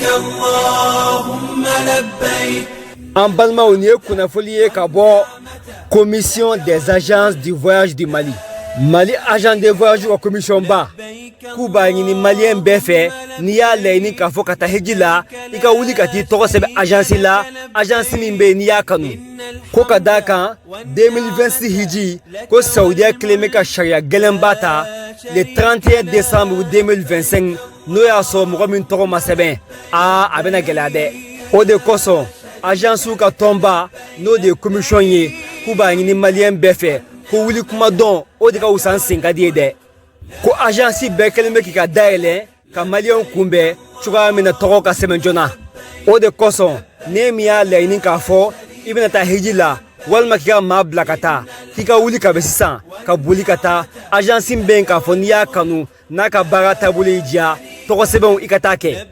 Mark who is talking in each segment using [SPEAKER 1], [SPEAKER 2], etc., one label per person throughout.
[SPEAKER 1] اللهم لبيك.
[SPEAKER 2] An balimaw, nin ye kunnafoli ye ka bɔ Commission des agences du voyage du Mali. Mali agent de voyage ka commission ba k'u b'a ɲini Maliyɛn bɛɛ fɛ, n'i y'a laɲini k'a fɔ ka taa hiji la, i ka wuli ka t'i tɔgɔ sɛbɛn agence la, agence min bɛ yen n'i y'a kanu. Ko ka d'a kan, 2026 hiji ko, Saudiya kelen bɛ ka sariya gɛlɛnba ta le 31 décembre 2025. N'o y'a sɔrɔ mɔgɔ min tɔgɔ ma sɛbɛn, aa, a bɛna gɛlɛya dɛ. O de kosɔn, agencew ka tɔnba, n'o de ye commission ye, k'u b'a ɲini Maliyɛn bɛɛ fɛ ko wuli kuma dɔn, o de ka wusa n sen ka di ye dɛ. Ko agence bɛɛ kɛlen bɛ k'i ka dayɛlɛ ka Maliyɛnw kunbɛn cogoya min na tɔgɔ ka sɛbɛn joona. O de kosɔn, ne min y'a laɲini k'a fɔ i bɛna taa hiji la walima k'i ka maa bila ka taa, k'i ka wuli ka bɛ sisan ka boli ka taa agence min bɛ yen k'a fɔ n'i y'a kanu, n'a ka baara taabolo y'i diya, tɔgɔ sɛbɛnw i ka taa kɛ.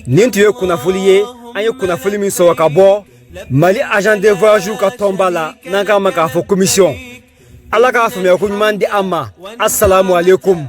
[SPEAKER 2] Nin tun ye kunnafoli ye, an ye kunnafoli min sɔrɔ ka bɔ Mali agent de voyage ka tɔnba la, n'an k'a ma k'a fɔ commission. Ala k'a faamuya ko ɲuman di an ma. Assalamu alaikum.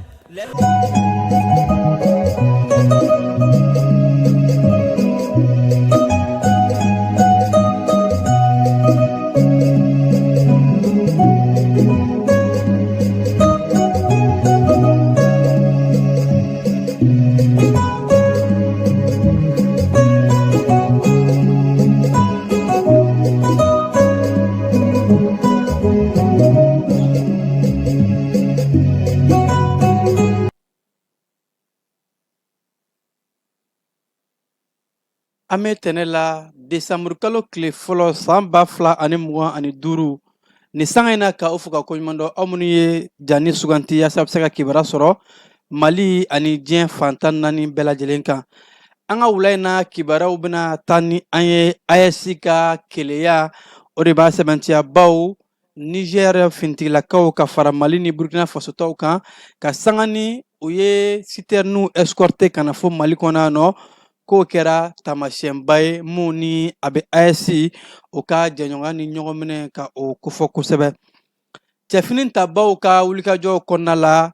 [SPEAKER 3] An bɛ tɛnɛ la, desanburukalo tile fɔlɔ, san 2025. Nin sanga in na, ka aw fo ka koɲuman dɔn, aw minnu ye jani suganti yaasa a bɛ se ka kibaruya sɔrɔ Mali ani diɲɛ fan 14 bɛɛ lajɛlen kan. An ka wula in na kibaruyaw bɛna taa ni an ye AES ka keleya, o de b'a sɛbɛntiya, bawo Niger finitigilakaw ka fara Mali ni Burkina Faso taw kan, ka sanga ni u ye sitɛriniw escorter ka na fo Mali kɔnɔ yan nɔ, k'o kɛra taamasiyɛnba ye mun ni a bɛ AES o ka jɛɲɔgɔnya ni ɲɔgɔn minɛ ka o kofɔ kosɛbɛ. Cɛfini tabaw ka wulikajɔw kɔnɔna la,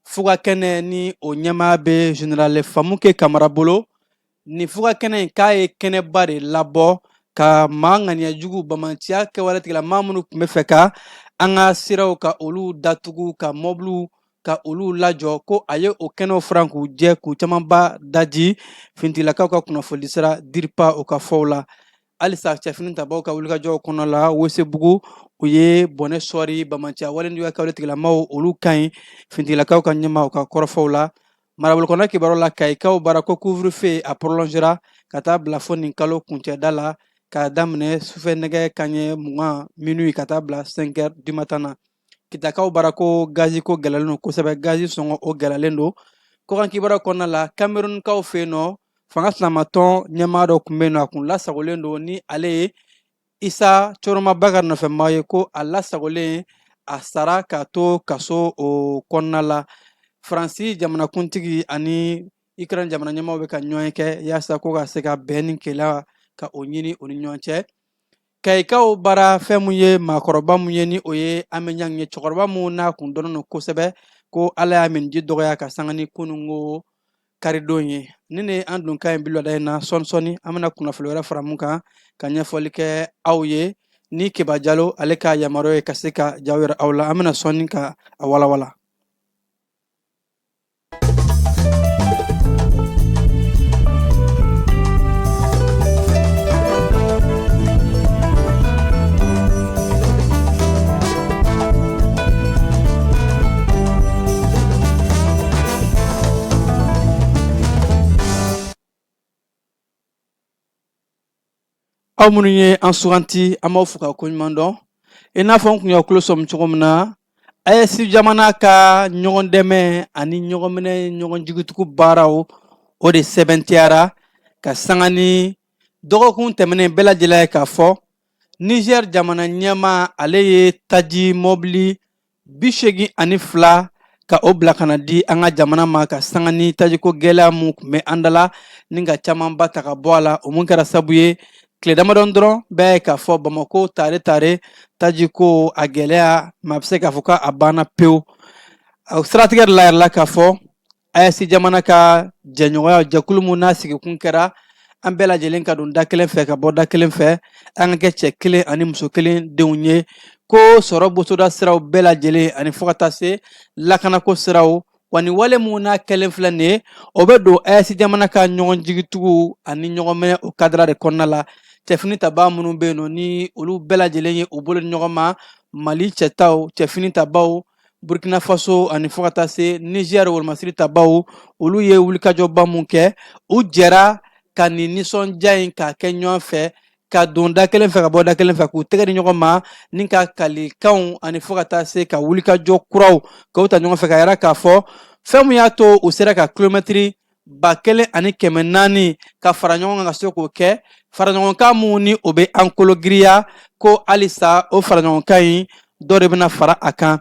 [SPEAKER 3] fuga kɛnɛ ni o ɲɛmaa bɛ général Famuke Kamara bolo, nin fuga kɛnɛ in k'a ye kɛnɛba de labɔ ka maa ŋaniya jugu bamanciya kɛwale tigila maa minnu tun bɛ fɛ ka an ka siraw ka olu datugu, ka mɔbiliw ka olu lajɔ, ko a ye o kɛnɛw furan k'u jɛ, k'u camanba daji. Finitigilakaw ka kunnafoni sira DIRPA o ka fɔw la. Halisa cɛfini tabaw ka wulikajɔw kɔnɔ la, Wesebugu, u ye bɔnɛ sɔɔri bamanciya walejuguya kɛwale tigilamaw olu kan ɲi, finitigilakaw ka ɲɛmaaw ka kɔrɔfɔw la. Marabolo kɔnɔ kibaru la, Kayikaw bara, ko couvre-feu a prolongera ka taa bila fo nin kalo kuncɛda la, k'a daminɛ sufɛ nɛgɛ kanɲɛ 20, minuit, ka taa bila 5 heures du matin na. Kitakaw bara, ko gazi ko gɛlɛyalen don kosɛbɛ, gazi sɔngɔ o gɛlɛyalen don. Kɔkan kibaruya kɔnɔna la, Camerounkaw fɛ yen nɔ, fanga sinamatɔn ɲɛmaa dɔ tun bɛ yen nɔ, a kun lasagolen don, ni ale ye Isa Coroma Bakari nɔfɛmaa ye, ko a lasagolen a sara k'a to kaso o kɔnɔna la. Faransi jamanakuntigi ani Ukraine jamana ɲɛmaaw bɛ ka ɲɔgɔn kɛ yaasa ko ka se ka bɛn ni kelenya ka o ɲini u ni ɲɔgɔn cɛ. Kayikaw bara, fɛn mun ye maakɔrɔba mun ye, ni o ye Ame Ɲang ye, cɛkɔrɔba mun n'a kun dɔnnen don kosɛbɛ, ko Ala y'a miniji dɔgɔya ka sanga ni kununko karidon ye. Ni ne an don ka in bi wulada in na, sɔɔni sɔɔni an bɛna kunnafoni wɛrɛ fara mun kan ka ɲɛfɔli kɛ aw ye, ni Keba Jalo ale ka yamaruya ye ka se ka jaw yira aw la. An bɛna sɔɔni ka a walawala. Aw minnu ye an suganti, an b'aw fo ka koɲuman dɔn. I n'a fɔ n kun y'aw tulo sɔmi cogo min na, AES jamana ka ɲɔgɔn dɛmɛ ani ɲɔgɔn minɛ, ɲɔgɔn jigitugu baaraw, o de sɛbɛntiyara ka sanga ni dɔgɔkun tɛmɛnen bɛɛ lajɛlen ye k'a fɔ Niger jamana ɲɛmaa ale ye taji mɔbili 82 ka o bila ka na di an ka jamana ma, ka sanga ni tajiko gɛlɛya mun tun bɛ an da la, ni ka camanba ta ka bɔ a la. O mun kɛra sabu ye, tile damadɔ dɔrɔn bɛɛ ye k'a fɔ Bamako tare tare tajiko a gɛlɛya ma bɛ se k'a fɔ k'a banna pewu. O siratigɛ de la yɛrɛ la k'a fɔ AES jamana ka jɛɲɔgɔnya jɛkulu mun n'a sigikun kɛra An bɛɛ lajɛlen ka don da kelen fɛ ka bɔ da kelen fɛ, an ka kɛ cɛ kelen ani muso kelen denw ye, ko sɔrɔ bosoda siraw bɛɛ lajɛlen ani fo ka taa se lakanako siraw. Wa nin wale mun n'a kɛlen filɛ nin ye, o bɛ don AES jamana ka ɲɔgɔn jigitugu ani ɲɔgɔn minɛ o kadira de kɔnɔna la. Cɛfini tabaa minnu bɛ yen nɔ, ni olu bɛɛ lajɛlen ye u bolo di ɲɔgɔn ma, Mali cɛtaw, cɛfini tabaw, Burkina Faso ani fo ka taa se Niger wolomasiri tabaw, olu ye wulikajɔba mun kɛ, u jɛra ka nin nisɔndiya in k'a kɛ ɲɔgɔn fɛ, ka don da kelen fɛ ka bɔ da kelen fɛ, k'u tɛgɛ di ɲɔgɔn ma ni ka kalikanw ani fo ka taa se ka wulikajɔ kuraw k'o ta ɲɔgɔn fɛ, ka yira k'a fɔ fɛn mun y'a to u sera ka kilomɛtiri 1400 ka fara ɲɔgɔn kan ka se k'o kɛ faraɲɔgɔnkan mun ni o bɛ an kolo giriya, ko halisa o faraɲɔgɔnkan in dɔ de bɛna fara a kan.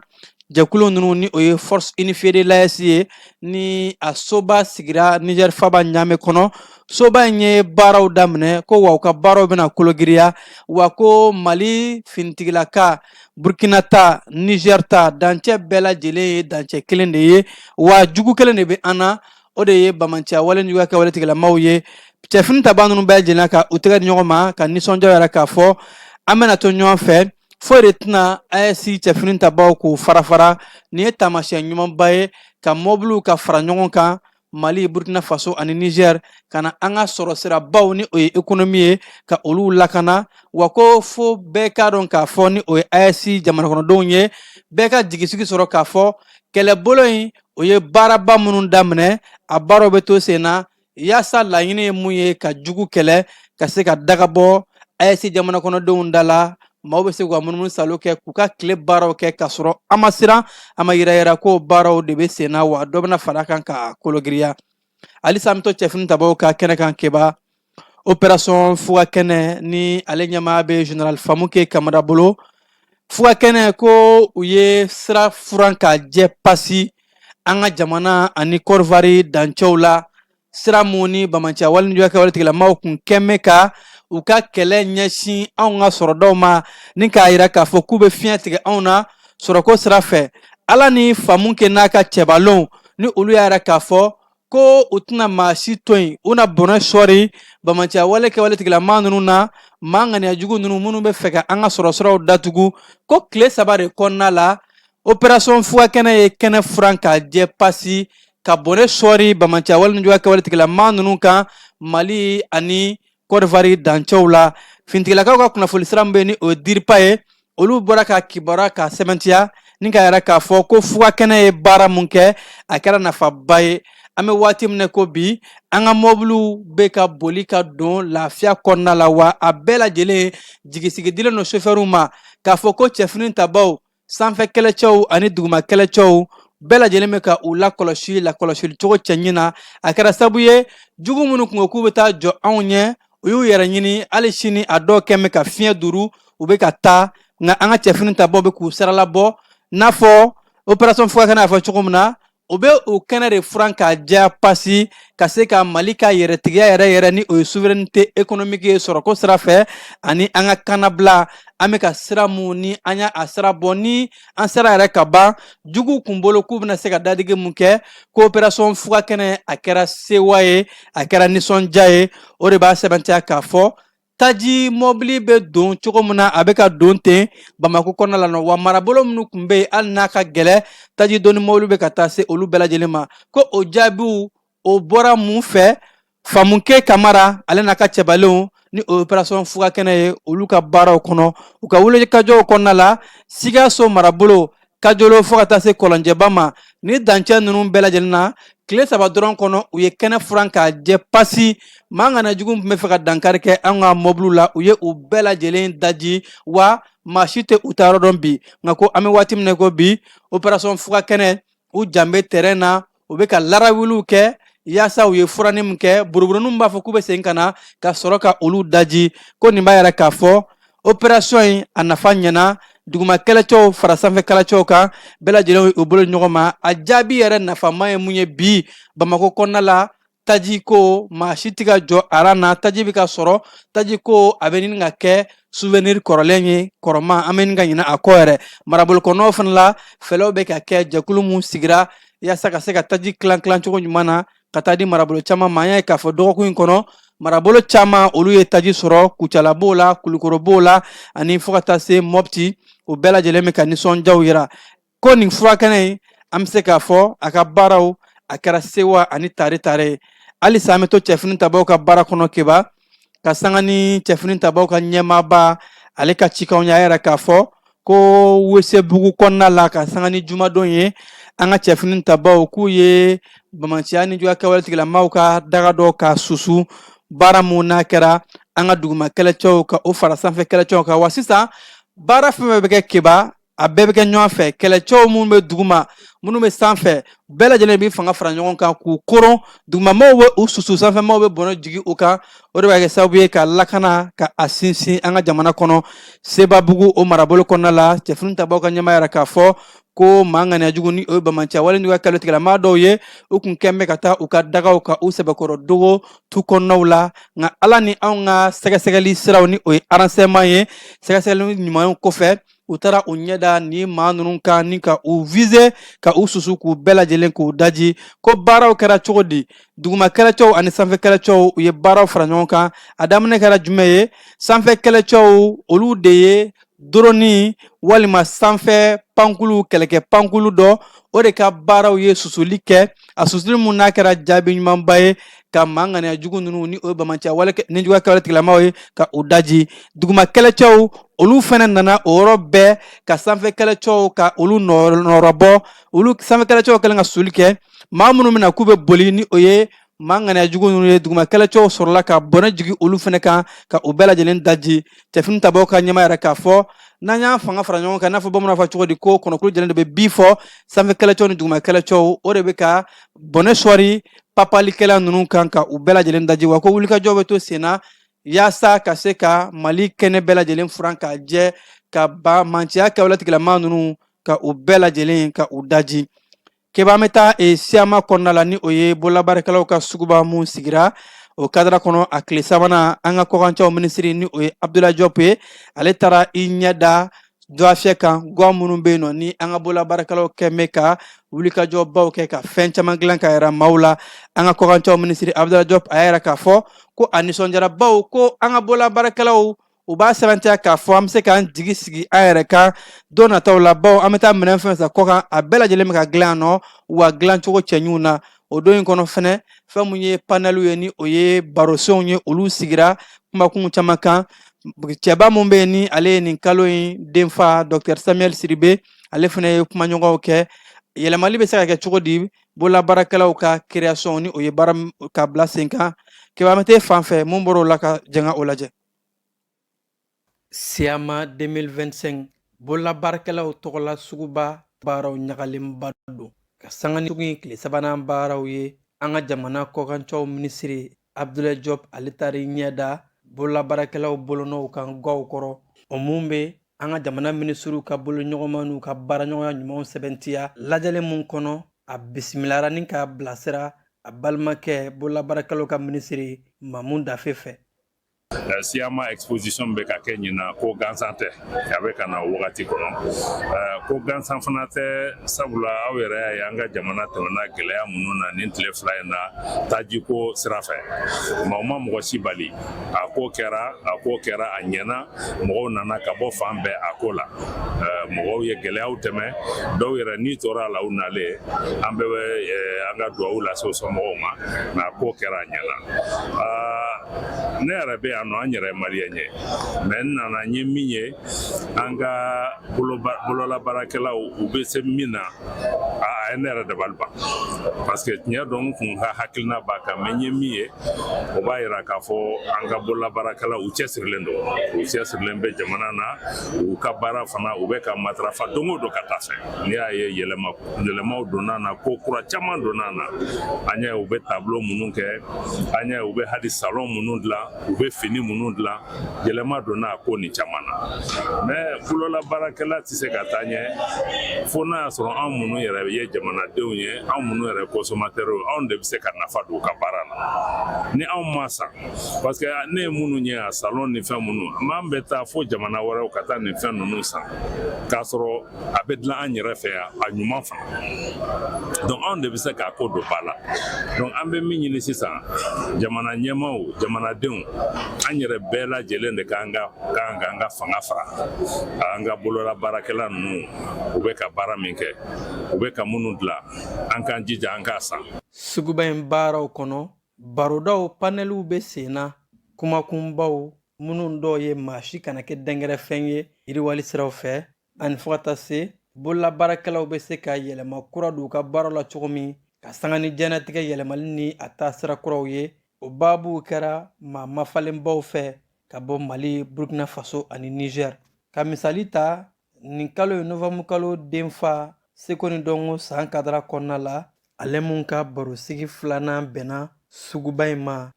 [SPEAKER 3] Jɛkulu ninnu ni o ye Force Unifiée de l'AES ye, ni a soba sigira Niger faba Ɲame kɔnɔ, soba in ye baaraw daminɛ, ko wa u ka baaraw bɛna kologiriya, wa ko Mali finitigilaka, Burkina ta, Niger ta, dancɛ bɛɛ lajɛlen ye dancɛ kelen de ye, wa jugu kelen de bɛ an na, o de ye bamanciya wale juguya kɛwale tigilamaw ye. Cɛfini tabaa ninnu bɛɛ lajɛlen ka u tɛgɛ di ɲɔgɔn ma ka nisɔndiya yɛrɛ k'a fɔ an bɛna to ɲɔgɔn fɛ, foyi de tɛna AES cɛfini tabaw k'u fara fara. Nin ye taamasiyɛn ɲumanba ye ka mɔbiliw ka fara ɲɔgɔn kan, Mali, Burkina Faso ani Niger, ka na an ka sɔrɔ sirabaw ni o ye économie ye, ka olu lakana. Wa ko fo bɛɛ k'a dɔn k'a fɔ ni o ye AES jamanakɔnɔdenw ye, bɛɛ ka jigisigi sɔrɔ k'a fɔ kɛlɛbolo in, o ye baaraba minnu daminɛ, a baaraw bɛ to sen na, yaasa laɲini ye mun ye, ka jugu kɛlɛ, ka se ka daga bɔ AES jamana kɔnɔdenw da la, maaw bɛ se k'u ka munumunu salo kɛ, k'u ka tile baaraw kɛ k'a sɔrɔ an ma siran, an ma yira ko baaraw de bɛ sen na, wa dɔ bɛna fara a kan ka kologiriya. Halisa an bɛ to cɛfini tabaw ka kɛnɛ kan. Keba opération fuga kɛnɛ ni ale ɲɛmaa bɛ général Famuke Kamara bolo, fuga kɛnɛ ko u ye sira furan ka jɛ pasi an ka jamana ani Kɔdiwari dancɛw la, sira mun ni bamanciya wale juguya kɛwale tigilamaw kun kɛn bɛ ka u ka kɛlɛ ɲɛsin anw ka sɔrɔdaw ma, ni k'a yira k'a fɔ k'u bɛ fiɲɛ tigɛ anw na sɔrɔko sira fɛ. Ala ni Famuke n'a ka cɛbalonw ni olu y'a yira k'a fɔ ko u tɛna maa si to yen, u na bɔnɛ sɔɔri bamanciya wale kɛwale tigilamaa ninnu na, maa ŋaniya jugu ninnu minnu bɛ fɛ ka an ka sɔrɔ siraw datugu. Ko tile 3 de kɔnɔna la, opération fuga kɛnɛ ye kɛnɛ furan ka jɛ pasi, ka bɔnɛ sɔɔri bamanciya wale juguya kɛwale tigilamaa ninnu kan Mali ani Kɔdiwari dancɛw la. Finitigilakaw ka kunnafoni sira min bɛ ni o ye DIRPA ye, olu bɔra ka kibaruya ka sɛbɛntiya ni k'a yira k'a fɔ ko fuga kɛnɛ ye baara mun kɛ, a kɛra nafaba ye. An bɛ waati min na ko bi, an ka mɔbiliw bɛ ka boli ka don lafiya kɔnɔna la, wa a bɛɛ lajɛlen jigisigi dilen don sofɛriw ma k'a fɔ ko cɛfini tabaw, sanfɛ kɛlɛcɛw ani duguma kɛlɛcɛw bɛɛ lajɛlen bɛ ka u lakɔlɔsi lakɔlɔsili cogo cɛɲi na. A kɛra sababu ye, jugu minnu kun ko k'u bɛ taa jɔ anw ɲɛ, u y'u yɛrɛ ɲini. Hali sini a dɔw kɛn bɛ ka fiɲɛ duuru, u bɛ ka taa, nka an ka cɛfini tabaw bɛ k'u siralabɔ. N'a fɔ opération fuga kɛnɛ y'a fɔ cogo min na, u bɛ o kɛnɛ de furan ka diya pasi, ka se ka Mali ka yɛrɛtigiya yɛrɛ yɛrɛ ni o ye souveraineté économique ye sɔrɔko sira fɛ, ani an ka kannabila. An bɛ ka sira mun ni an y'a a sira bɔ, ni an sera yɛrɛ ka ban juguw kun bolo k'u bɛna se ka dadigi mun kɛ, ko opération fuga kɛnɛ a kɛra sewa ye, a kɛra nisɔndiya ye. O de b'a sɛbɛntiya k'a fɔ taji mɔbili bɛ don cogo min na, a bɛ ka don ten Bamakɔ kɔnɔna la nɔ, wa marabolo minnu tun bɛ yen, hali n'a ka gɛlɛn, taji donni mɔbili bɛ ka taa se olu bɛɛ lajɛlen ma. Ko o jaabiw o bɔra mun fɛ? Famuke Kamara ale n'a ka cɛbalenw ni o opération fuga kɛnɛ ye, olu ka baaraw kɔnɔ, u ka wulikajɔw kɔnɔna la, Sikaso marabolo, Kajolo fo ka taa se Kɔlɔnjɛba ma, ni dancɛ ninnu bɛɛ lajɛlen na, tile 3 dɔrɔn kɔnɔ, u ye kɛnɛ furan k'a jɛ pasi. Maa ŋana jugu tun bɛ fɛ ka dankari kɛ an ka mɔbiliw la, u ye u bɛɛ lajɛlen daji, wa maa si tɛ u taayɔrɔ dɔn bi. Nka ko an bɛ waati min na ko bi, opération fuga kɛnɛ u jan bɛ terrain na, u bɛ ka larawuliw kɛ yaasa u ye furanni min kɛ, buruburuninw b'a fɔ k'u bɛ segin ka na ka sɔrɔ ka olu daji. Ko nin b'a yira k'a fɔ opération in a nafa ɲɛna, duguma kɛlɛcɛw fara sanfɛ kɛlɛcɛw kan, bɛɛ lajɛlen u bolo ɲɔgɔn ma. A jaabi yɛrɛ nafama ye mun ye bi Bamakɔ kɔnɔna la? Taji ko maa si tɛ ka jɔ aran na, taji bɛ ka sɔrɔ, taji ko a bɛ ɲini ka kɛ souvenir kɔrɔlen ye, kɔrɔma an bɛ ɲini ka ɲinɛ a kɔ yɛrɛ. Marabolo kɔnɔw fana la, fɛlɛw bɛ ka kɛ, jɛkulu mun sigira yaasa ka se ka taji tilan tilan cogo ɲuman na ka taa di marabolo caman ma. An y'a ye k'a fɔ dɔgɔkun in kɔnɔ, Marabolo caman, olu ye taji sɔrɔ. Kucala b'o la, Kulukoro b'o la, ani fo ka taa se Mɔpti. O bɛɛ lajɛlen bɛ ka nisɔndiyaw yira ko nin furakɛnɛ in, an bɛ se k'a fɔ a ka baaraw a kɛra sewa ani tare tare ye. Halisa an bɛ to cɛfini tabaw ka baara kɔnɔ. Keba ka sanga ni cɛfini tabaw ka ɲɛmaaba, ale ka cikanw y'a yɛrɛ k'a fɔ ko Wesebugu kɔnɔna la, ka sanga ni jumadon ye, an ka cɛfini tabaw k'u ye bamanciya ni juguya kɛwale tigilamaaw ka daga dɔ ka susu. Baara mun n'a kɛra an ka duguma kɛlɛcɛw ka o fara sanfɛ kɛlɛcɛw kan wa, sisan baara fɛn fɛn bɛ kɛ Keba, a bɛɛ bɛ kɛ ɲɔgɔn fɛ. Kɛlɛcɛw minnu bɛ duguma, minnu bɛ sanfɛ, bɛɛ lajɛlen bɛ fanga fara ɲɔgɔn kan k'u koron. Dugumamaw bɛ u susu, sanfɛmaw bɛ bɔnɛ jigin u kan. O de bɛ kɛ sababu ye ka lakana ka a sinsin an ka jamana kɔnɔ. Sebabugu, o marabolo kɔnɔna la, cɛfini tabaw ka ɲɛmaa yɛrɛ k'a fɔ ko maa ŋaniya jugu, ni o ye bamanciya wale juguya kɛlɛ tigilama dɔw ye, u kun kɛn bɛ ka taa u ka dagaw ka u sɛbɛkɔrɔ dogo tu kɔnɔnaw la, nka Ala ni anw ka sɛgɛsɛgɛli siraw, ni o ye renseignement ye, sɛgɛsɛgɛli ɲumanw kɔfɛ, u taara u ɲɛda ni maa ninnu kan ni ka u viser, ka u susu, k'u bɛɛ lajɛlen k'u daji. Ko baaraw kɛra cogo di? Duguma kɛlɛcɛw ani sanfɛ kɛlɛcɛw, u ye baaraw fara ɲɔgɔn kan. A daminɛ kɛra jumɛn ye? Sanfɛ kɛlɛcɛw, olu de ye drone walima sanfɛ pankulu, kɛlɛkɛ pankulu dɔ, o de ka baaraw ye susuli kɛ. A susuli mun n'a kɛra jaabi ɲumanba ye ka maa ŋaniya jugu ninnu, ni o ye bamanciya wale ni juguya kɛwale tigilamaw ye, ka u daji. Duguma kɛlɛcɛw, olu fana nana o yɔrɔ bɛɛ ka sanfɛ kɛlɛcɛw ka olu nɔrɔbɔ. Olu sanfɛ kɛlɛcɛw kɛlen ka susuli kɛ, maa minnu bɛna k'u bɛ boli, ni o ye maa ŋaniya jugu ninnu ye, duguma kɛlɛcɛw sɔrɔla ka bɔnɛ jigin olu fana kan ka u bɛɛ lajɛlen daji. Cɛfini tabaw ka ɲɛmaa yɛrɛ k'a fɔ n'an y'an fanga fara ɲɔgɔn kan, n'a fɔ bamananw fɔ cogo di ko kɔnɔkulu jɛlen de bɛ bi fɔ, sanfɛ kɛlɛcɛw ni duguma kɛlɛcɛw, o de bɛ ka bɔnɛ sɔri papalikɛla ninnu kan ka u bɛɛ lajɛlen daji. Wa ko wulikajɔ bɛ to sen na yaasa ka se ka Mali kɛnɛ bɛɛ lajɛlen furan k'a jɛ, ka banbaanciya kɛwale tigilamaa ninnu ka u bɛɛ lajɛlen ka u daji. Keba, an bɛ taa Siyama kɔnɔna la, ni o ye bololabaarakɛlaw ka suguba mun sigira o kadara kɔnɔ, a tile sabanan, an ka kɔkancɛw minisiri, ni o ye Abdoulaye Diop ye, ale taara i ɲɛ da dɔafiyɛ kan gwa minnu bɛ yen nɔ, ni an ka bololabaarakɛlaw kɛn bɛ ka wulikajɔbaw kɛ ka fɛn caman dilan ka yira maaw la. An ka kɔkancɛw minisiri Abdoulaye Diop, a y'a yira k'a fɔ ko a nisɔndiyara, bawo ko an ka bololabaarakɛlaw, u b'a sɛbɛntiya k'a fɔ an bɛ se k'an jigi sigi an yɛrɛ kan don nataw la, bawo an bɛ taa minɛn fɛn san kɔkan, a bɛɛ lajɛlen bɛ ka dilan yan nɔ, wa dilancogo cɛɲuw na. O don in kɔnɔ fɛnɛ, fɛn mun ye panɛliw ye, ni o ye barosenw ye, olu sigira kumakun caman kan. Cɛba mun bɛ yen, ni ale ye nin kalo in denfa, Dr Samuel Sidibe, ale fɛnɛ ye kumaɲɔgɔnw kɛ. Yɛlɛmali bɛ se ka kɛ cogo di bololabaarakɛlaw ka création, ni o ye baara ka bila sen kan? Keba, an bɛ t'e fan fɛ, mun bɔra o la ka jɛn ka o lajɛ. Siyama 2025 bololabaarakɛlaw tɔgɔla suguba baaraw ɲagalenba don ka sanga ni sugu in tile sabanan baaraw ye. An ka jamana kɔkancɛw minisiri Abdoulaye Diop, ale taara i ɲɛ da bololabaarakɛlaw bolonɔw kan gaw kɔrɔ, o mun bɛ an ka jamana minisiriw ka boloɲɔgɔnma n'u ka baaraɲɔgɔnya ɲumanw sɛbɛntiya. Lajɛli mun kɔnɔ, a bisimilara ni k'a bilasira a balimakɛ bololabaarakɛlaw ka minisiri Mamu Dafe fɛ.
[SPEAKER 4] Siyama exposition bɛ ka kɛ ɲinan, ko gansan tɛ, a bɛ ka na wagati kɔnɔ. Ko gansan fana tɛ, sabula aw yɛrɛ y'a ye an ka jamana tɛmɛna gɛlɛya minnu na nin tile 2 in na tajiko sira fɛ. Maaw ma mɔgɔ si bali, a ko kɛra, a ko kɛra, a ɲɛna. Mɔgɔw nana ka bɔ fan bɛɛ a ko la. Mɔgɔw ye gɛlɛyaw tɛmɛ, dɔw yɛrɛ ni tora a la u nalen. An bɛ an ka duwawu lase u somɔgɔw ma, mais a ko kɛra, a ɲɛna. Ne yɛrɛ bɛ yan nɔ, an yɛrɛ ye maliyɛn ye, mais n nana n ye min ye, an ka bololabaarakɛlaw, u bɛ se min na, a ye ne yɛrɛ dabali ban, parce que tiɲɛ don, n kun ka hakilina b'a kan, mais n ye min ye, o b'a yira k'a fɔ an ka bololabaarakɛlaw, u cɛsirilen don, u cɛsirilen bɛ jamana na, u ka baara fana, u bɛ ka matarafa don o don ka taa fɛ. N'i y'a ye yɛlɛma yɛlɛmaw donna na, ko kura caman donna na, an y'a ye u bɛ tableau minnu kɛ, an y'a ye u bɛ hali salon minnu dilan, u bɛ fini minnu dilan, yɛlɛma donna a ko nin caman na. Mais Bolola baarakɛla tɛ se ka taa ɲɛ fo n'a y'a sɔrɔ anw minnu yɛrɛ ye jamanadenw ye, anw minnu yɛrɛ consommateurs, anw de bɛ se ka nafa don u ka baara la ni anw ma san, parce que ne ye minnu ye a salon ni fɛn minnu, an bɛ taa fo jamana wɛrɛw ka taa nin fɛn ninnu san k'a sɔrɔ a bɛ dilan an yɛrɛ fɛ yan, a ɲuman fana. Donc anw de bɛ se k'a ko don ba la. Donc an bɛ min ɲini sisan, jamana ɲɛmaaw, jamanadenw, an yɛrɛ bɛɛ lajɛlen de k'an ka kan k'an ka fanga fara an ka bolola baarakɛla ninnu, u bɛ ka baara min kɛ, u bɛ ka minnu dilan, an k'an jija an k'a san.
[SPEAKER 3] Suguba in baaraw kɔnɔ, barodaw, panɛliw bɛ sen na, kumakunbaw minnu dɔw ye maa si kana kɛ dɛnkɛrɛfɛn ye yiriwali siraw fɛ, ani fo ka taa se bololabaarakɛlaw bɛ se ka yɛlɛma kura don u ka baaraw la cogo min ka sanga ni diɲɛnatigɛ yɛlɛmali ni a taasira kuraw ye. O baabuw kɛra maa mafalenbaw fɛ ka bɔ Mali, Burkina Faso ani Niger. Ka misali ta, nin kalo ye novanburu kalo denfa seko ni dɔnko san kadara kɔnɔna la, ale mun ka barosigi filanan bɛnna suguba in ma.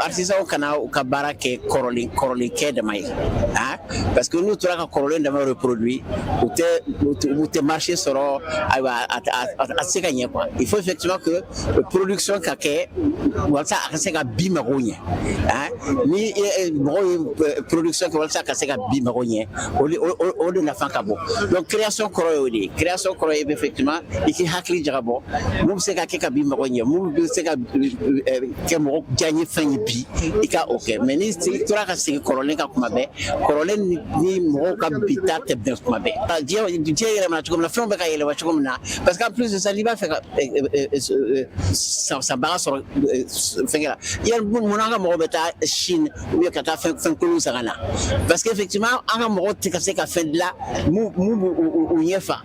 [SPEAKER 5] Artisanw kana u ka baara kɛ kɔrɔlen kɔrɔlen kɛ dama ye, ah, parce que n'u tora ka kɔrɔlen dama reproduit, u tɛ marché sɔrɔ. Ayiwa, a tɛ se ka ɲɛ quoi. Il faut effectivement que production ka kɛ walasa a ka se ka bi mago ɲɛ. Ah, ni mɔgɔw ye production kɛ walasa ka se ka bi mago ɲɛ, o de nafa ka bon. Donc création kɔrɔ ye o de ye. Création kɔrɔ ye effectivement i k'i hakili jagabɔ mun bɛ se ka kɛ ka bi mago ɲɛ, mun bɛ se ka kɛ mɔgɔ diyaɲɛ fɛn ye bi, i ka o kɛ. Mais ni tora ka segin kɔrɔlen kan kuma bɛɛ, kɔrɔlen ni mɔgɔw ka bi ta tɛ bɛn kuma bɛɛ. Diɲɛ yɛlɛmana cogo min na, fɛnw bɛ ka yɛlɛma cogo min na, parce que en plus de ça, n'i b'a fɛ ka sanbaga sɔrɔ fɛnkɛ la, yali mun an ka mɔgɔw bɛ taa Chine ou bien ka taa fɛn kolonw san ka na? Parce que effectivement an ka mɔgɔw tɛ ka se ka fɛn dilan mun b'u u ɲɛ fa.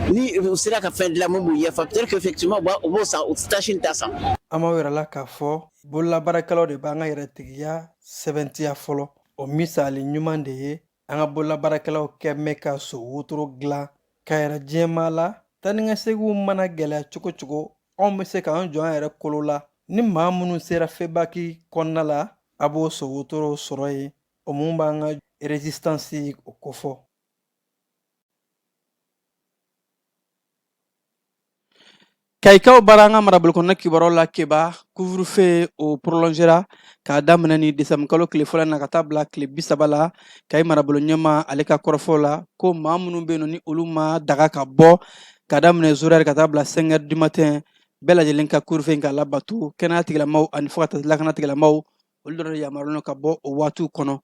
[SPEAKER 5] Ni u sera ka fɛn dilan mun b'u ɲɛ fa, peut-être que effectivement u b'o san, u tɛ taa Chine ta san.
[SPEAKER 3] An b'aw yɛrɛ la k'a fɔ bololabaarakɛlaw de b'an ka yɛrɛtigiya sɛbɛntiya fɔlɔ. O misali ɲuman de ye an ka bololabaarakɛlaw kɛ mɛn ka so wotoro dilan ka yɛrɛ diɲɛmaa la. Taa ni ka seginw mana gɛlɛya cogo cogo, anw bɛ se k'an jɔ an yɛrɛ kolo la. Ni maa minnu sera FEBAK kɔnɔna la, a b'o so wotoro sɔrɔ yen, o mun b'an ka résistance o kofɔ. Kayikaw bara, an ka marabolo kɔnɔna kibaruyaw la, Keba, couvre-feu o prolongera k'a daminɛ ni décembre kalo tile fɔlɔ na ka taa bila tile 30 la. Kayi marabolo ɲɛmaa ale ka kɔrɔfɔw la, ko maa minnu bɛ yen nɔ ni olu ma daga ka bɔ ka daminɛ 0 heure ka taa bila 5 heures du matin, bɛɛ lajɛlen ka couvre-feu in ka labato. Kɛnɛya tigilamaaw ani fo ka taa lakana tigilamaaw, olu dɔrɔn de yamaruyalen ka bɔ o waatiw kɔnɔ.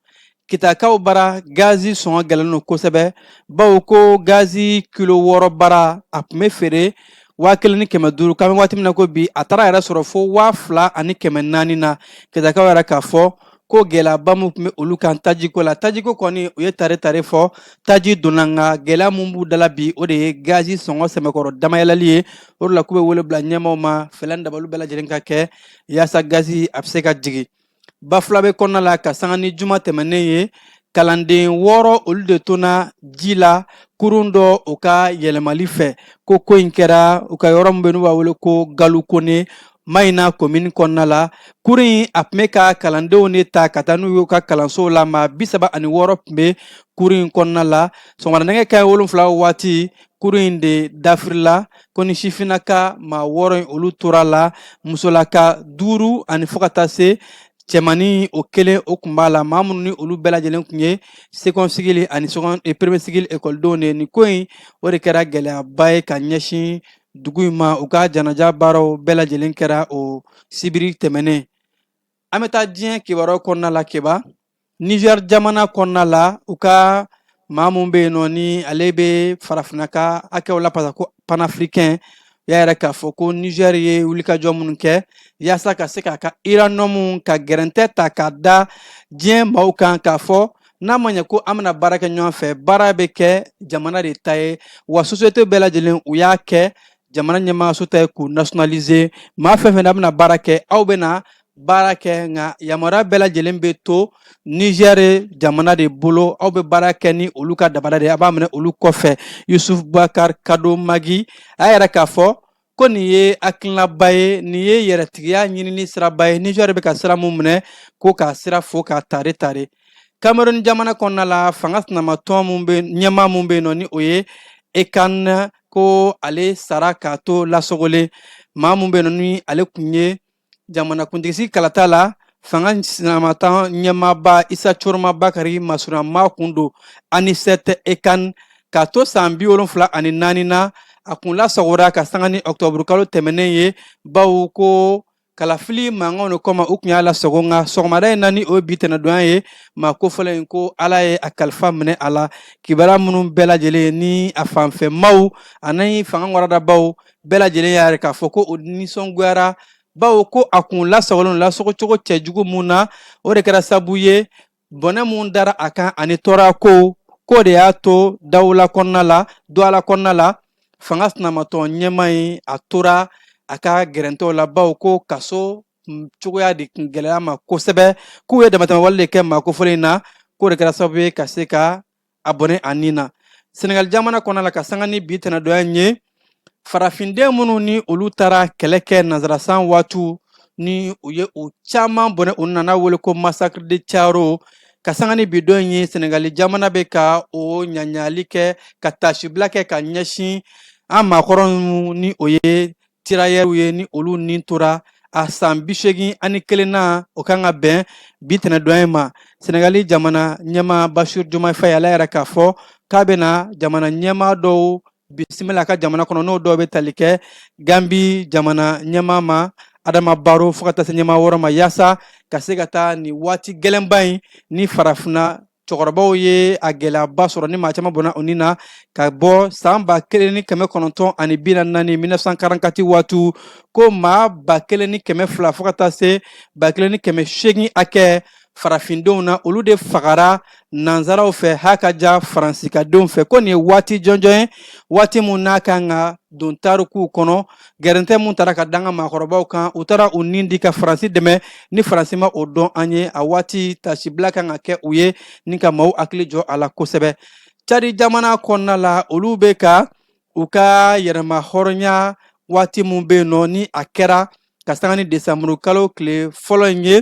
[SPEAKER 3] Kitakaw bara, gazi sɔngɔ gɛlɛnnen don kosɛbɛ, bawo ko gazi kilo 6 bara a tun bɛ feere 1500, k'an bɛ waati min na ko bi, a taara yɛrɛ sɔrɔ fo 2400 na. Kitakaw yɛrɛ k'a fɔ ko gɛlɛyaba min tun bɛ olu kan tajiko la, tajiko kɔni u ye tare tare fɔ, taji donna, nka gɛlɛya mun b'u dala bi, o de ye gazi sɔngɔ sɛmɛkɔrɔ damayɛlɛli ye. O de la k'u bɛ wele bila ɲɛmaaw ma, fɛɛrɛ ni dabaliw bɛɛ lajɛlen ka kɛ yaasa gazi a bɛ se ka jigin. Bafulabe kɔnɔna la, ka sanga ni juma tɛmɛnen ye, kalanden 6 olu de tonna ji la kurun dɔ o ka yɛlɛmali fɛ. Ko in kɛra u ka yɔrɔ min bɛ n'u b'a wele ko Galukone, Mayina komini kɔnɔna la. Kurun in a tun bɛ ka kalandenw de ta ka taa n'u ye u ka kalansow la. Maa 36 tun bɛ kurun in kɔnɔna la. Sɔgɔmada nɛgɛ kanɲɛ 7 waati, kurun in de dafirila ko ni sifinnaka maa 6 in olu tora la, musolaka 5 ani fo ka taa se cɛmannin o kelen o tun b'a la. Maa minnu ni olu bɛɛ lajɛlen tun ye second cycle ani second premier cycle ekɔlidenw de ye. Nin ko in o de kɛra gɛlɛyaba ye ka ɲɛsin dugu in ma. U ka janaja baaraw bɛɛ lajɛlen kɛra o sibiri tɛmɛnen. An bɛ taa diɲɛ kibaruyaw kɔnɔna la. Keba, Niger jamana kɔnɔna la, u ka maa mun bɛ yen nɔ ni ale bɛ farafinna ka hakɛw lafasa ko panafricain, y'a yɛrɛ k'a fɔ ko Niger ye wulikajɔ minnu kɛ yaasa ka se k'a ka uranium ka gɛrɛntɛ ta k'a da diɲɛ maaw kan, k'a fɔ n'a ma ɲɛ ko an bɛna baara kɛ ɲɔgɔn fɛ, baara bɛ kɛ jamana de ta ye, wa société bɛɛ lajɛlen u y'a kɛ jamana ɲɛmaayaso ta ye k'u nationaliser. Maa fɛn fɛn n'a bɛna baara kɛ, aw bɛna baara kɛ, nka yamaruya bɛɛ lajɛlen bɛ to Niger jamana de bolo, aw bɛ baara kɛ ni olu ka dabada de ye, a b'a minɛ olu kɔfɛ. Yusuf Bakar Kadomagi a y'a yɛrɛ k'a fɔ ko nin ye hakilinaba ye, nin ye yɛrɛtigiya ɲinini siraba ye. Niger bɛ ka sira mun minɛ, ko k'a sira fo k'a tare tare. Cameroun jamana kɔnɔna la, fanga sinamatɔn mun bɛ, ɲɛmaa mun bɛ yen nɔ, ni o ye Ekane, ko ale sara k'a to lasogolen. Maa mun bɛ yen nɔ, ni ale kun ye jamanakuntigisigi kalata la fanga sinamatɔn ɲɛmaaba Isa Tchiroma Bakary masurunyamaa kun don, Anicet Ekane, k'a to san 74 na, a kun lasagora ka sanga ni ɔkutɔburukalo tɛmɛnen ye, bawo ko kalafili mankanw de kɔma u tun y'a lasago. Nka sɔgɔmada in na, ni o ye bi tɛnɛdonya ye, maa kofɔlen in ko Ala ye a kalifa minɛ a la. Kibaruya minnu bɛɛ lajɛlen ni a fanfɛmaw ani fanga waradabaw bɛɛ lajɛlen y'a yira k'a fɔ ko o nisɔngoyara, bawo ko a kun lasagolen lasagocogo cɛjugu mun na, o de kɛra sabu ye bɔnɛ mun dara a kan ani tɔɔrɔya kow, k'o de y'a to dawula kɔnɔna la, Douala kɔnɔna la, fanga sinamatɔn ɲɛmaa in a tora a ka gɛrɛntɛw la, bawo ko kaso cogoya de tun gɛlɛya ma kosɛbɛ, k'u ye damatɛmɛwale de kɛ maa kofɔlen in na, k'o de kɛra sababu ye ka se ka a bɔnɛ a ni na. Senegal jamana kɔnɔna la, ka sanga ni bi tɛnɛdonya in ye, farafinden minnu ni olu taara kɛlɛ kɛ nansarasan waatiw, ni u ye u caman bɔnɛ u nana wele ko massacre de Thiaroye, ka sanga ni bi don in ye, Senegali jamana bɛ ka o ɲaɲali kɛ, ka tasibila kɛ ka ɲɛsin an maakɔrɔ minnu ni o ye tirayɛriw ye, ni olu ni tora a san 81 na, o kan ka bɛn bi tɛnɛdonya in ma. Senegali jamana ɲɛmaa Bassirou Diomaye Faye, ale yɛrɛ k'a fɔ k'a bɛna jamana ɲɛmaa dɔw bisimila a ka jamana kɔnɔ, n'o dɔw bɛ tali kɛ Gambi jamana ɲɛmaa ma Adama Barrow, fo ka taa se ɲɛmaa wɔɔrɔ ma, yaasa ka se ka taa nin waati gɛlɛnba in ni farafinna cɛkɔrɔbaw ye a gɛlɛyaba sɔrɔ, ni maa caman bɔnna o ni na, ka bɔ san 1944, 1944 waatiw, ko maa 1200 fo ka taa se 1800 hakɛ farafindenw na, olu de fagara nansaraw fɛ, ha ka ja faransikadenw fɛ, ko nin ye waati jɔnjɔn ye, waati mun n'a kan ka don tarikuw kɔnɔ. Gɛrɛntɛ mun taara ka da an ka maakɔrɔbaw kan, u taara u ni di ka Faransi dɛmɛ, ni Faransi ma o dɔn an ye, a waati tasibila kan ka kɛ u ye ni ka maaw hakili jɔ a la kosɛbɛ. Cadi jamana kɔnɔna la, olu bɛ ka u ka yɛrɛma hɔrɔnya waati mun bɛ yen nɔ, ni a kɛra ka sanga ni desanburu kalo tile fɔlɔ in ye,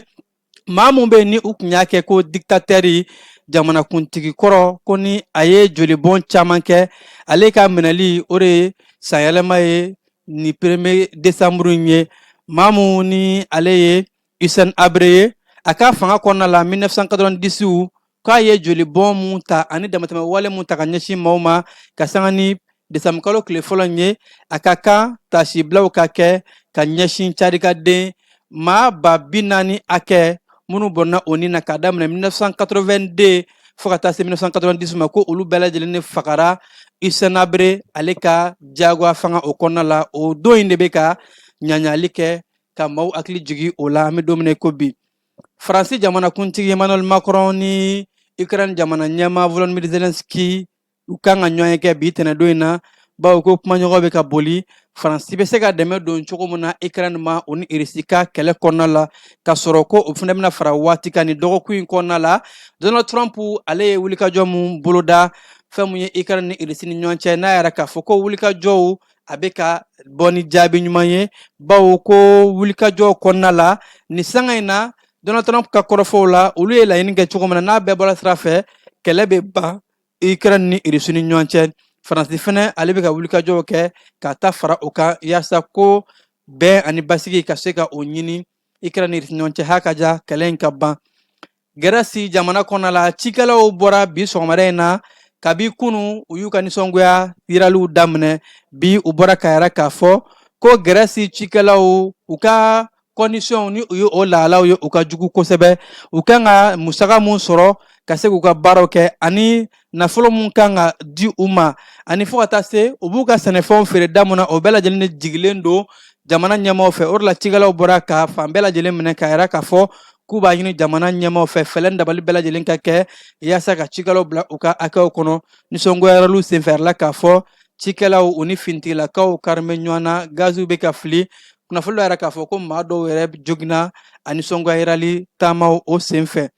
[SPEAKER 3] maa mun bɛ yen ni u tun y'a kɛ ko dictateur jamanakuntigi kɔrɔ, ko ni a ye jolibɔn caman kɛ, ale ka minɛli o de ye sanyɛlɛma ye ni premier décembre in ye. Maa mun ni ale ye Hissène Habré ye, a ka fanga kɔnɔna la 1990, k'a ye jolibɔn mun ta ani damatɛmɛ wale mun ta ka ɲɛsin maaw ma, ka sanga ni desanburu kalo tile fɔlɔ in ye, a ka kan tasibilaw ka kɛ ka ɲɛsin cadikaden maa 40 000 hakɛ minnu bɔnna o ni na k'a daminɛ 1982 fo ka taa se 1990 ma, ko olu bɛɛ lajɛlen de fagara Hissène Habré ale ka diyagoya fanga o kɔnɔna la. O don in de bɛ ka ɲaɲali kɛ ka maaw hakili jigin o la an bɛ don min na i ko bi. Faransi jamanakuntigi Emmanuel Macron ni Ukraine jamana ɲɛmaa Volodymyr Zelensky, u kan ka ɲɔgɔn ye kɛ bi tɛnɛdon in na, bawo ko kumaɲɔgɔn bɛ ka boli Faransi bɛ se ka dɛmɛ don cogo min na Ukraine ma, o ni Irisi ka kɛlɛ kɔnɔna la, ka sɔrɔ ko o fana bɛna fara waati kan nin dɔgɔkun in kɔnɔna la. Donald Trump, ale ye wulikajɔ mun boloda fɛn mun ye Ukraine ni Irisi ni ɲɔgɔn cɛ, n'a yɛrɛ k'a fɔ ko wulikajɔw a bɛ ka bɔ ni jaabi ɲuman ye, bawo ko wulikajɔw kɔnɔna la nin sanga in na, Donald Trump ka kɔrɔfɔw la, olu ye laɲini kɛ cogo min na, n'a bɛɛ bɔra sira fɛ, kɛlɛ bɛ ban Ukraine ni Irisi ni ɲɔgɔn cɛ. Faransi fɛnɛ, ale bɛ ka wulikajɔw kɛ ka ta fara o kan, yaasa ko bɛn ani basigi ka se ka o ɲini Ukraine ni Irisi ni ɲɔgɔn cɛ, ha ka ja kɛlɛ in ka ban. Gɛrɛsi jamana kɔnɔna la, cikɛlaw bɔra bi sɔgɔmada in na. Kabi kunu, u y'u ka nisɔngoya yiraliw daminɛ. Bi, u bɔra k'a yira k'a fɔ ko Gɛrɛsi cikɛlaw, u ka condition ni u ye o lahalaw ye, u ka jugu kosɛbɛ. U kan ka musaka mun sɔrɔ ka se k'u ka baaraw kɛ, ani nafolo mun kan ka di u ma, ani fo ka taa se u b'u ka sɛnɛfɛnw feere da mun na, o bɛɛ lajɛlen de jigilen don jamana ɲɛmaaw fɛ. O de la cikɛlaw bɔra ka fan bɛɛ lajɛlen minɛ k'a yira k'a fɔ k'u b'a ɲini jamana ɲɛmaaw fɛ, fɛɛrɛ dabali bɛɛ lajɛlen ka kɛ yaasa ka cikɛlaw bila u ka hakɛw kɔnɔ. Nisɔngoya yiraliw senfɛ la, k'a fɔ cikɛlaw u ni finitigilakaw kari bɛ ɲɔgɔn na, gaziw bɛ ka fili. Kunnafoni dɔ yɛrɛ k'a fɔ ko maa dɔw yɛrɛ joginna a nisɔngoya yirali taamaw o senfɛ.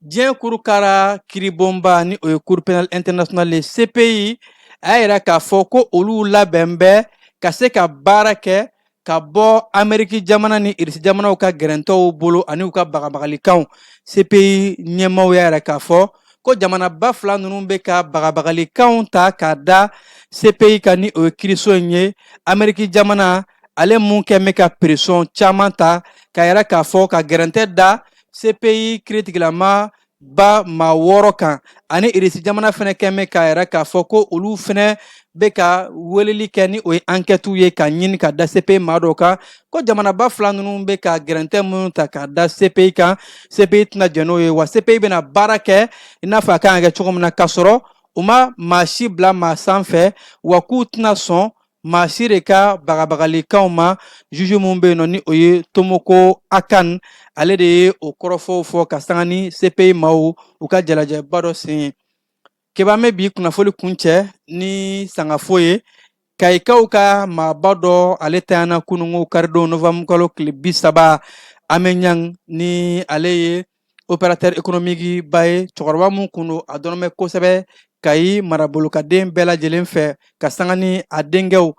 [SPEAKER 3] Diɲɛ kurukara kiribonba, ni o ye Cour pénale internationale ye, CPI, a y'a yira k'a fɔ ko olu labɛn bɛ ka se ka baara kɛ. ka bɔ Ameriki jamana ni Irisi jamanaw ka gɛrɛntɛw bolo ani u ka bagabagalikanw. CPI ɲɛmaaw y'a yira k'a fɔ ko jamanaba fila ninnu bɛ ka bagabagalikanw ta k'a da CPI kan, ni o ye kiriso in ye. Ameriki jamana ale mun kɛ bɛ ka pression caman ta k'a yira k'a fɔ ka gɛrɛntɛ da CPI kiritigilama ba maa 6 kan, ani Irisi jamana fɛnɛ kɛ bɛ k'a yira k'a fɔ ko olu fɛnɛ bɛ ka weleli kɛ, ni o ye enquête ye ka ɲini ka da CPI maa dɔw kan. Ko jamanaba fila ninnu bɛ ka gɛrɛntɛ minnu ta k'a da CPI kan, CPI tɛna jɛn n'o ye, wa CPI bɛna baara kɛ i n'a fɔ a kan ka kɛ cogo min na, k'a sɔrɔ u ma maa si bila maa sanfɛ, wa k'u tɛna sɔn maa si de ka bagabagalikanw ma. Juge mun bɛ yen nɔ, ni o ye Tomoko Akan, ale de ye o kɔrɔfɔw fɔ ka sanga ni CPI maaw u ka jalajɛba dɔ sen ye. Keba, an bɛ bi kunnafoli kuncɛ ni sangafo ye. Kayikaw ka maaba dɔ, ale tanyana kununko karidon novembre kalo tile 30. Ame Ɲang, ni ale ye opérateur économique ba ye, cɛkɔrɔba mun kun don, a dɔnnen bɛ kosɛbɛ Kayi marabolo ka den bɛɛ lajɛlen fɛ, ka sanga ni a denkɛw,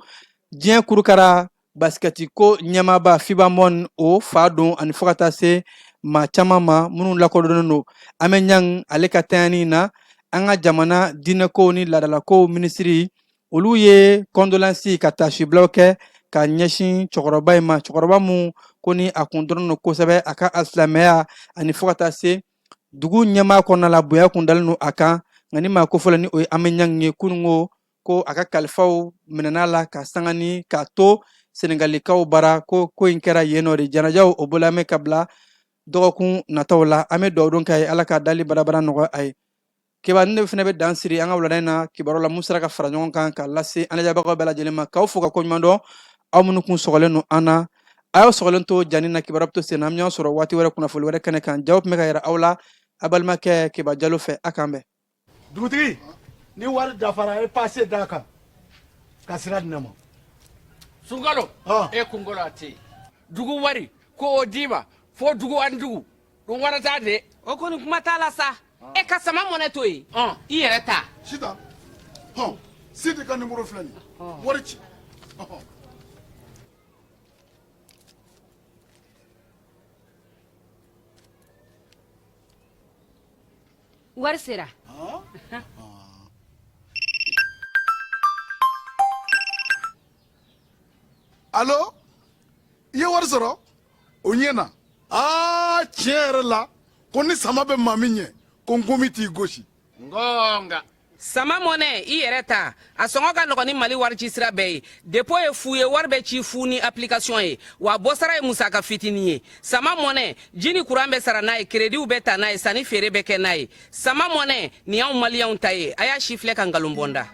[SPEAKER 3] diɲɛ kurukara basikɛti ko ɲɛmaaba FIBA monde o fa don, ani fo ka taa se maa caman ma minnu lakodɔnnen don. Ame Ɲang ale ka tanyani na, an ka jamana diinɛkow ni laadalakow minisiri olu ye condoléances ka taasibilaw kɛ ka ɲɛsin cɛkɔrɔba in ma, cɛkɔrɔba mun ko ni a kun dɔnnen don kosɛbɛ a ka alisilamɛya, ani fo ka taa se dugu ɲɛmaa kɔnɔna la, bonya kun dalen don a kan. Nka ni maa kofɔlen, ni o ye Ame Ɲang ye, kununko ko a ka kalifaw minɛna la ka sanga ni k'a to Senegalikaw bara, ko ko in kɛra yen nɔ de. Janajaw o bolo an bɛ ka bila dɔgɔkun nataw la. An bɛ dugawu don k'a ye, Ala ka dali barabara nɔgɔya a ye. Keba, ne fana bɛ dan siri an ka wulada in na kibaru la mun sera ka fara ɲɔgɔn kan ka lase an lajɛbagaw bɛɛ lajɛlen ma, k'aw fo ka koɲuman dɔn, aw minnu kun sɔgɔlen don an na. A y'aw sɔgɔlen to jani na, kibaru bɛ to sen na. An bɛ ɲɔgɔn sɔrɔ waati wɛrɛ kunnafoli wɛrɛ kɛnɛ kan. Jaw tun bɛ ka yɛrɛ aw la a balimakɛ Keba Jalo fɛ. A k'an bɛn.
[SPEAKER 6] Dugutigi, ni wari dafara, e pase d'a kan ka sira di ne ma.
[SPEAKER 7] Sunkalo, e kunkolo a tɛ yen. Dugu wari ko o d'i ma fo dugu ani dugu ɗum waɗata de.
[SPEAKER 8] O kɔni kuma t'a la sa, e ka sama mɔnɛ to yen, i yɛrɛ ta.
[SPEAKER 6] Sitan, hɔn, Sidi ka nimoro filɛ nin ye, wari ci.
[SPEAKER 8] Wari sera.
[SPEAKER 6] Alo, i ye wari sɔrɔ, o ɲɛna. Aa, tiɲɛ yɛrɛ la, ko ni sama bɛ maa min ɲɛ, ko nkomi t'i gosi.
[SPEAKER 7] Ngonga.
[SPEAKER 8] Sama mɔnɛ, i yɛrɛ ta, a sɔngɔ ka nɔgɔn ni Mali wari ci sira bɛɛ ye. Dépôt ye fu ye, wari bɛ ci fu ni application ye, wa bɔsara ye musaka fitinin ye. Sama mɔnɛ, ji ni kuran bɛ sara n'a ye, créditw bɛ ta n'a ye, sanni feere bɛ kɛ n'a ye. Sama mɔnɛ nin y'anw maliyɛnw ta ye. A y'a si filɛ ka nkalon bɔnda.